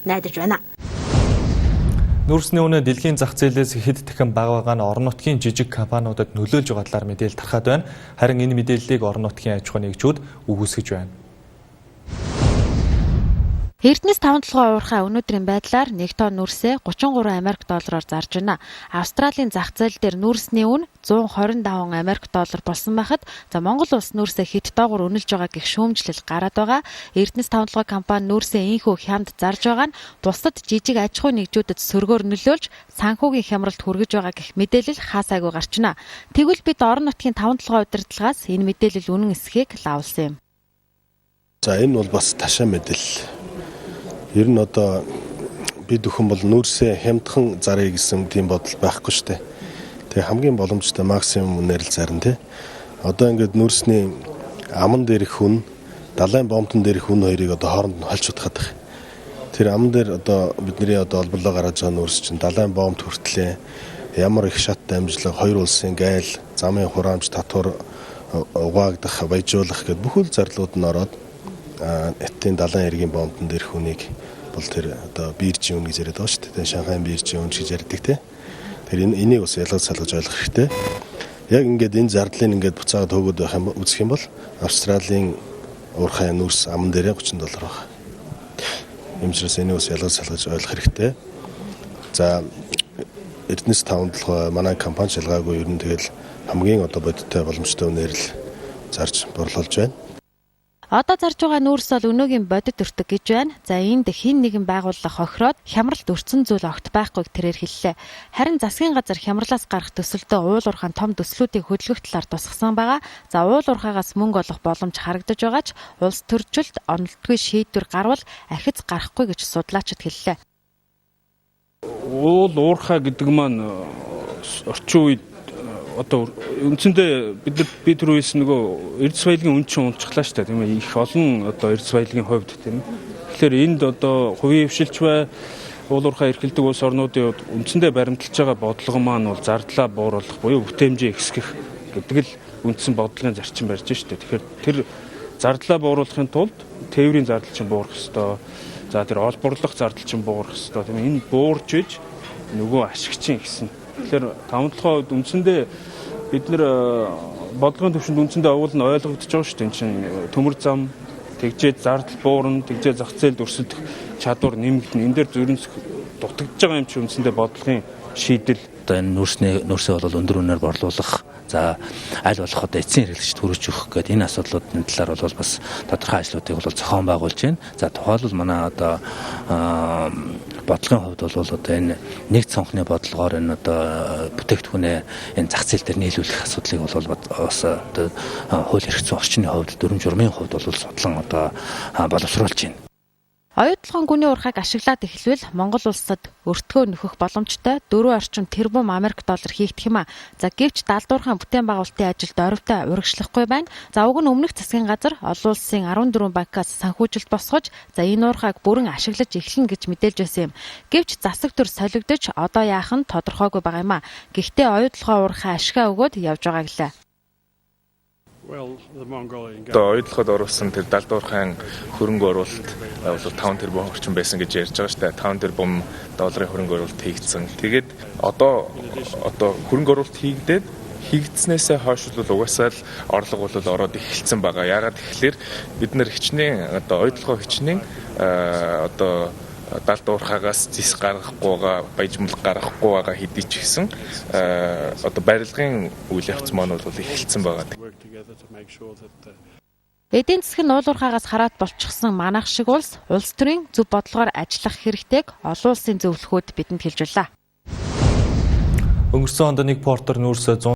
найдаж байна. Нүүрсний үнэ дэлхийн зах зээлээс хэд дахин бага байгаа нь орон нутгийн жижиг компаниудад нөлөөлж байгаа талаар мэдээлэл тархаад байна. Харин энэ мэдээллийг орон нутгийн аж ахуйн нэгжүүд үгүйсгэж байна. Эрдэнэс 5 толгой уурхай өнөөдрийн байдлаар 1 тонн нүүрсээ 33 Америк доллараар зарж байна. Австралийн зах зээл дээр нүүрсний үн 125 Америк доллар болсон байхад за Монгол улс нүүрсээ хэд доогуур үнэлж байгаа гэх шүүмжлэл гараад байгаа. Эрдэнэс 5 толгой компани нүүрсээ ийнхүү хямд зарж байгаа нь бусад жижиг аж ахуйн нэгжүүдэд сөргөөр нөлөөлж санхүүгийн хямралд хүргэж байгаа гэх мэдээлэл хаасаагүй гарч байна. Тэгвэл бид орон нутгийн 5 толгой удирдлагаас энэ мэдээлэл үнэн эсхийг лавлсан юм. За, энэ бол бас ташаа мэдээлэл. Ер нь одоо бид бүхэн бол нүүрсээ хямдхан заръя гэсэн тийм бодол байхгүй шүү дээ. Тэгээ хамгийн боломжтой максимум үнээр л зарна, тий. Одоо ингээд нүүрсний аман дээрх үн, далайн бомтон дээрх үн хоёрыг одоо хооронд нь хольж утгаад байна. Тэр аман дээр одоо бидний одоо олборлоо гаргаж байгаа нүүрс чинь далайн бомт хүртлээ ямар их шат дамжлага, хоёр улсын гайл, замын хураамж, татвар угаагдах, баяжуулах гэд бүхэл зарлууд нь ороод Хятадын далайн эргийн бомтон дээрх үнийг бол тэр одоо биржийн үн гэж яриад байгаа шүү дээ. Шанхайн биржийн үн гэж ярьдаг, те. Тэр энийг бас ялгаж салгаж ойлгох хэрэгтэй. Яг ингээд энэ зардлыг ингээд буцаагаад хөөгөөд байх юм үзэх юм бол Австралийн уурхай нүүрс аман дээрээ 30 доллар байна. Ийм учраас энийг бас ялгаж салгаж ойлгох хэрэгтэй. За, Эрдэнэс 5 толгой манай компани шалгаагүй, ер нь тэгэл хамгийн одоо бодиттой боломжтой үнээр л зарж борлуулж байна. Одоо зарж байгаа нүүрс бол өнөөгийн бодит өртөг гэж байна. За, энд хэн нэгэн байгууллага хохироод хямралд өртсөн зүйл огт байхгүйг тэрээр хэллээ. Харин засгийн газар хямралаас гарах төсөлдөө уул уурхайн том төслүүдийг хөдөлгөх талаар тусгасан байгаа. За, уул уурхаагаас мөнгө олох боломж харагдаж байгаа ч улс төрчилд онолтгүй шийдвэр гарвал ахиц гарахгүй гэж судлаачид хэллээ. Уул уурхай гэдэг маань орчин үед одоо үндсэндээ бид нар би түрүү хэлсэн нөгөө эрдэс баялагын үн чинь унчглаа шүү дээ, тийм ээ, их олон одоо эрдэс баялагын хувьд, тийм ээ. Тэгэхээр энд одоо хувийн хэвшилч бай, уул уурхай эрхэлдэг улс орнуудын хувьд үндсэндээ баримталж байгаа бодлого маань бол зардлаа бууруулах буюу бүтээмжээ ихсгэх гэдэг л үндсэн бодлогын зарчим барьж шүү дээ. Тэгэхээр тэр зардлаа бууруулахын тулд тээврийн зардал чинь буурах ёстой. За, тэр олборлох зардал чинь буурах ёстой, тийм ээ. Энэ буурч иж нөгөө ашиг чинь ихсэн. Тэгэхээр таван толгой хувьд үндсэндээ бид нэр бодлогын түвшинд үндсэндээ уул нь ойлгогдож байгаа шүү дээ. Энэ чинь төмөр зам тэгжээ зардал буурна, тэгжээ зах зээлд өрсөлдөх чадвар нэмэгдэнэ. Энэ дээр зүрхэнсэх дутагдж байгаа юм чи үндсэндээ бодлогын шийдэл. Одоо энэ нүүрсээ бол өндөр үнээр борлуулах, за, аль болох одоо эцсийн хэрэглэгчид хүргэж өгөх гэдэг энэ асуудлуудын талаар бол бас тодорхой ажлуудыг бол зохион байгуулж байна. За, тухайлбал манай одоо бодлогын хувьд бол одоо энэ нэг цонхны бодлогоор энэ одоо бүтээгдэхүүнээ энэ зах зээл дээр нийлүүлэх асуудлыг бол бас одоо хууль эрх зүйн орчны хувьд, дүрэм журмын хувьд бол судлан одоо боловсруулж байна. Оюутлагын гүний уурхайг ашиглаад эхлвэл Монгол улсад өртгөө нөхөх боломжтой 4 орчим тэрбум Америк доллар хийгдэх юм а. За, гэвч далдуурхайн бүтээн байгуулалтын ажилд орвтой урагшлахгүй байна. За, уг нь өмнөх засгийн газар олон улсын 14 банкаас санхүүжилт босгож, за, энэ уурхайг бүрэн ашиглаж эхэлнэ гэж мэдээлж байсан юм. Гэвч засаг төр солигдож, одоо яах нь тодорхойгүй байгаа юм а. Гэхдээ оюутлагын уурхай ашгаа өгөөд явж байгаа гэлээ. Одоо оюутлахад оруулсан тэр далдуурхайн хөрөнгө оруулалт бол 5 тэрбум орчим байсан гэж ярьж байгаа шүү дээ. 5 тэрбум долларын хөрөнгө оруулалт хийгдсэн. Тэгээд одоо хөрөнгө оруулалт хийгдээд хийгдснээсээ хойш бол угаасаа л орлого бол ороод эхэлсэн байгаа. Яагаад гэхлээр бид нэр хичнээн одоо оюутлогоо хичнээн одоо далд уурхаагаас зис гаргахгүй байгаа, баяжмал гаргахгүй байгаа хэдий ч гэсэн одоо барилгын үйл явц маань бол эхэлсэн байгаа. Эдийн засаг нь уул уурхаагаас хараат болчихсон манайх шиг улс улс төрийн зөв бодлогоор ажиллах хэрэгтэйг олон улсын зөвлөхүүд бидэнд хэлж байлаа. Өнгөрсөн онд нэг портер нүүрс 100